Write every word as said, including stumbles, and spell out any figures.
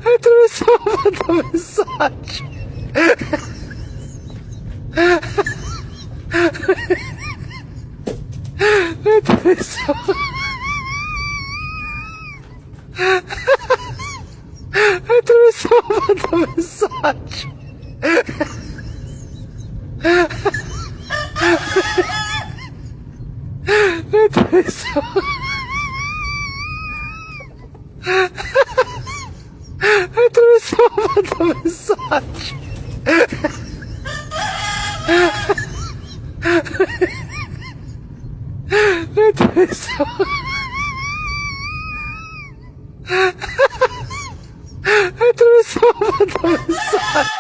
Atravessou a mão da mensagem. Atravessou. Atravessou a mão da mensagem. Atravessou. Atravessou a mão da mensagem. Atravessou. Atravessou a mão da mensagem.